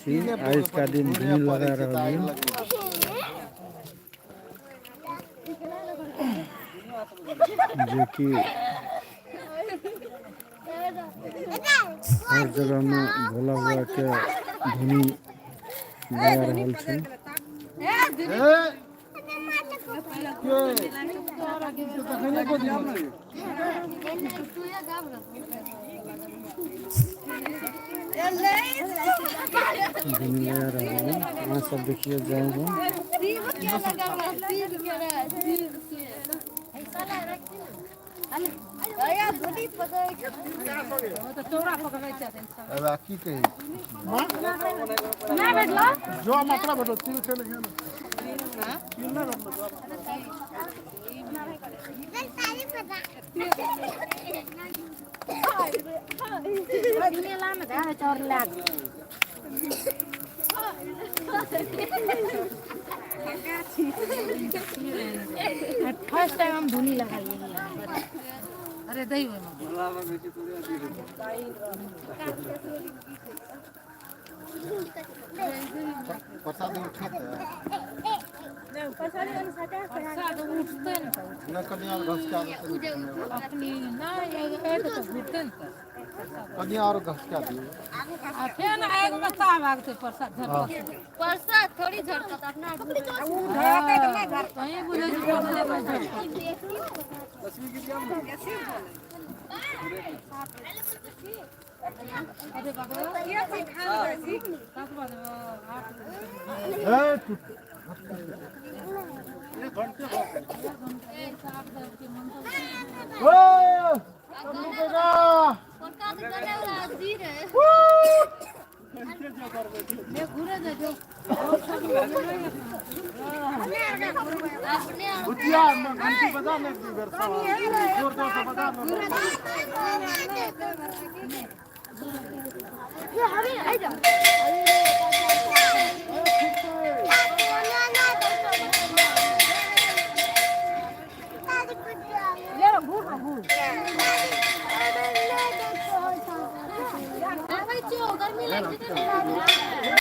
छी आजुका दिन धुनी लगा रहल यऽ। जेकि हर जगहमे भोला बाबाके धुनी लगा रहल छै। धुनी लगा रहल यऽ, अहाँ सब देखियौ जाउ। की कहै नहि भेटलो। जो मात्रा भेटलो तिल छै ने। तिल नहि भेटलो। फर्स्ट टाइम हम धुनी लगाइए। अरे दही ओहिमे। प्रसाद उठेतै? प्रसाद उठतै ने तऽ। नहि, कनि आर घसका देतै। अपनी नहि एतै तऽ घुरतै ने तऽ। कनि आर घसका दियौ। आ फेर एगो बच्चा भागतै, प्रसाद झटकत। प्रसाद थोड़ी झटकत अपना। कहीं बुझै छै प्रसादे पर झटकत। अरे बाप रे, 7 बजे 8 ए टूट। ओ सब लुकेगा। प्रसाद गले वाला जीर है। घुरे जाइ। अपने। भुतिया घंटी बजा ने एक बेर, सब जोर जोर से बजा ने। आबै छियौ, गर्मी लागि जेतै ने।